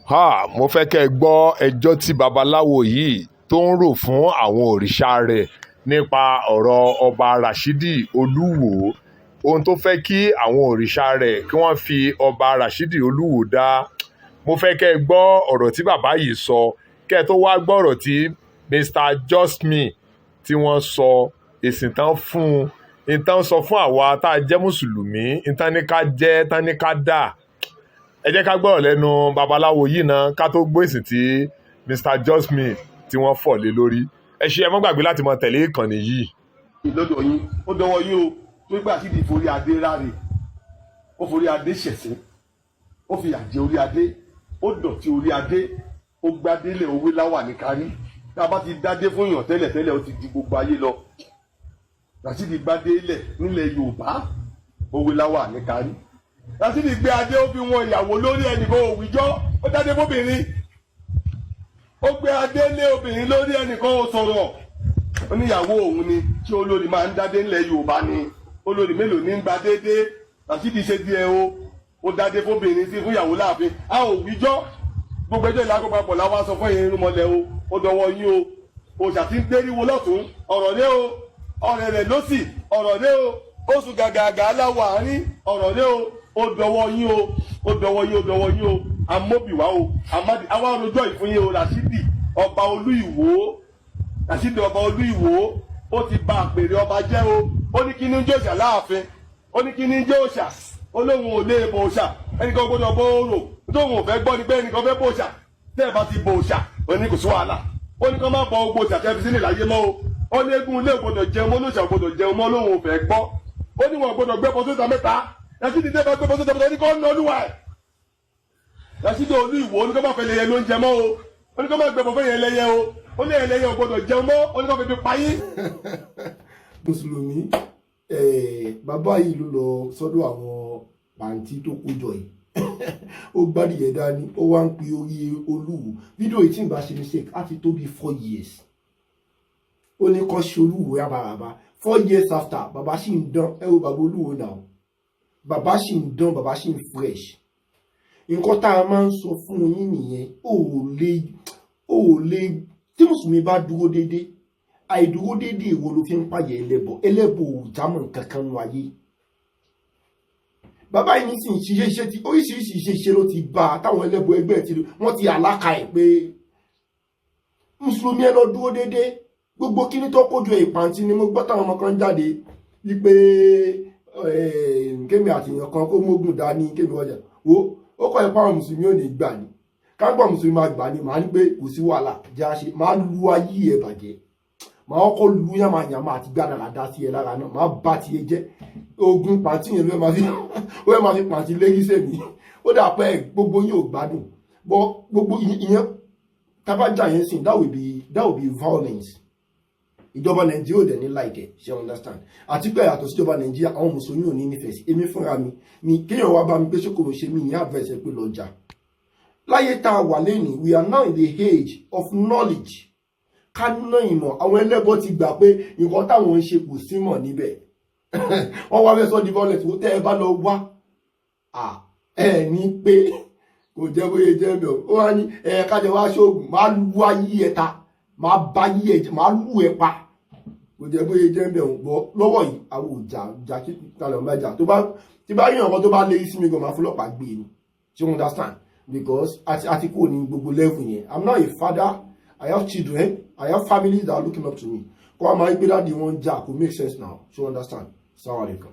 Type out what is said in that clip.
Háà, mo fẹ́ kẹ́ ẹ gbọ́ ẹjọ́ tí babaláwo yìí tó ń rò fún àwọn òrìṣà rẹ̀ nípa ọ̀rọ̀ Ọba Rashidi Olúwọ́ọ́, ohun tó fẹ́ kí àwọn òrìṣà rẹ̀ kí wọ́n fi Ọba Rashidi Olúwọ́ọ́ dá. Mo fẹ́ kẹ́ ẹ gbọ́ ọ̀rọ̀ tí bàbá yìí sọ, kẹ́ ẹ tó wá gbọ́ ọ̀rọ̀ tí Mr Justme tí wọ́n sọ, èsì tán fún un, ìtàn sọ fún àwa tá a jẹ́ mùsùlùmí, ìtàn ní ká jẹ́, tán ní ká dà. Ẹ jẹ́ ká gbọ́rọ̀ lẹ́nu babaláwo yìí náà ká tó gbọ́ èsì tí Mr Justme tí wọ́n fọ̀ lé lórí. Ẹ ṣé, ẹ má gbàgbé láti máa tẹ̀lé ìkànnì yìí. Lọ́dọ̀ yín, ó dọwọ́ yín o. Tó gbà sí di forí adé ráre, ó forí adé ṣẹ̀sín, ó fi àjẹ orí adé, ó dọ̀tí orí adé, ó gbadélé owó láwà ní kárí. Tá a bá ti dádé fún yàn tẹ́lẹ̀ tẹ́lẹ̀, ó ti ju gbogbo ayé lọ. Rashidi gbadélẹ̀ nílẹ̀ Yorùbá, owó láwà ní kárí. Rashidi gbé adé, ó fi wọn ìyàwó lórí, ẹnìkan òwìjọ́. Ó dádé fóbìnrin, ó gbé adé lé obìnrin lórí, ẹnìkan ò sọ̀rọ̀. Ó níyàwó òun ni. Tí olórí máa ń dádé ńlẹ̀ Yorùbá ni? Olórí mélòó ní ń gba déédé? Rashidi ṣe díẹ̀ o. Ó dádé fóbìnrin sí fún ìyàwó láàfin, a ò wíjọ́. Gbogbo ẹjọ́ ìlà àkọ́pàpọ̀ làwọn sọ fún irúnmọlẹ̀ o. Ó dọwọ́ yín o. Òòṣà tí ń gbéríwo lọ́tún, ọ̀rọ̀ lé o. Ọ̀rẹ́ rẹ̀ lọ́sì, ọ̀rọ̀ lé o. Oṣù gàgàgà aláwọ̀ àárín, ọ̀rọ̀ lé o. Ó dọwọ́ yín o, ó dọwọ́ yín, ó dọwọ́ yín o. Amóbìwá o, àwa rojọ́ ìfún yín o. Rashidi ọba Olú Ìwó, Rashidi ọba Olú Ìwó, ó ti ba àpèrè ọba jẹ́ o. Ó ní kí ní jẹ́ òòṣà láàfin? Ó ní kí ní jẹ́ òòṣà? Ó lóun ò lè bọ òòṣà, ẹnìkan gbọ́dọ̀ bọ orò. Tóun ò fẹ́ gbọ́ ni pé ẹnìkan fẹ́ bọ òòṣà. Tẹ́ ẹ bá ti bọ òòṣà, ó ní kò sí wàhálà. Ó ní kó má bọ ogbó òòṣà tẹ́ fi sílẹ̀ láyé mọ́ o. Ó ní eégún ilé ò gbọ́dọ̀ jẹun mọ́, olóòṣà ò gbọ́dọ̀ jẹun mọ́. Lóun ò fẹ́ gbọ́. Ó ní wọn gbọ́dọ̀ gbé bọ sóta mẹ́ta. Rashidi tẹ́ bá gbé bọ sóta mẹ́ta, ó ní kó ń lọ olúwa ẹ̀. Rashidi Olú Ìwò, ó ní kó má fẹ́ lẹ́yẹ ló ń jẹ mọ́ o. Ó ní kó má gbé bọ fẹ́ yẹn lẹ́yẹ o. Ó ní ẹlẹ́yẹ ò gbọ́dọ̀ jẹun mọ́. Ó ní kó fi fi pa yín. Mùsùlùmí, bàbá yìí ló lọ sọ́dọ̀ àwọn pàǹtí tó kó jọ yìí. Ó gbádìyẹ dání, ó wá ń pe orí Olúwo. Fídíò yìí, tí n bá ṣe mistake, á ti tó bí 4 years. Ó ní kọ́ ṣe Olúwo rábàràbà. 4 years after, bàbá sì ń dán. Ẹ wo bàbá Olúwo náà, bàbá sì ń dán, bàbá sì ń fresh. Nǹkan tá a máa ń sọ fún yín nìyẹn. Ó lè tí mùsùlùmí bá dúró déédéé, àìdúró déédéé wo ló fi ń pààyè ẹlẹ́bọ? Ẹlẹ́bọ ò jámọ́ nǹkan kan nù ayé. Bàbá yìí nísìnyí ṣiṣẹ́ iṣẹ́ tí oríṣiríṣi iṣẹ́ iṣẹ́ ló ti bá a táwọn ẹlẹ́bọ ẹgbẹ́ ti wọ́n ti àlákà ẹ̀ pé mùsùlùmí, ẹ lọ dúró déédéé. Gbogbo kíní tó kójú ẹ̀, ìpàǹtí ni. Mo gbọ́ táwọn ọmọ kan jáde wípé kémi àtìyàn kan kó mógùn dání, kémi ọjà wo. Ó kọ́ ẹ̀ pàwọn mùsùlùmí ò ní gbà ní kágbọ́n. Mùsùlùmí máa gbà ní, màá ní pé kò sí wàhálà, jẹ́ àṣe máa lu ayé ẹ̀ bàjẹ́. Màá kọ́kọ́ lu yàmàyàmà àti gbàdàràdà sí ẹ lára náà, màá bá tiẹ̀ jẹ́. Ogun pàǹtí yẹn ló máa fi, ó yẹ máa fi pàǹtí lérí sèmi. Ó dà pé gbogbo yín ò gbádùn bọ́. Gbogbo ìyẹn tabajà yẹn sìn, that will be violence. Ìjọba Nàìjíríà ò dẹ̀ ní like ẹ̀, ṣe understand? Àti pé yàtọ̀ síjọba Nàìjíríà, àwọn mùsùlùmí ò ní nífẹ̀ẹ́ sí. Èmi fúnra mi ni kéèyàn wá bá mi pé ṣé kò ṣe mí ní advice ẹ pé lọ́jà láyé tá a wà lẹ́nìí. We are now in the age of knowledge. Ká ná ìmọ̀. Àwọn ẹlẹ́bọ ti gbà pé nǹkan táwọn ń ṣe kò símọ̀ níbẹ̀. Wọ́n wá fẹ́ sọ di violence. Wo tẹ́ ẹ bá lọ wá ẹ ní pé kò jẹ́ bóyá jẹ́ bẹ́ẹ̀. Ó wá ní ẹ kájọ wá ṣoògùn, máa lu ayé ẹ ta, máa bá yí ẹ jẹ, máa lù ẹ pa. Kò jẹ́ bóyá jẹ́ bẹ́ẹ̀. Gbọ́ lọ́wọ́ yìí, àwọn òjà jà kí kalẹ̀ ọ̀ma jà. Tó bá tí bá yàn ọkọ tó bá lé sí mi gan, máa fọlọ́pàá gbé ni. You understand? Because àti kúrò ní gbogbo level yẹn. I'm now a father. I have children, I have families that are looking up to me. Kó a máa gbé daddy wọn jà, kò make sense now. You understand? Assalamu alaikum.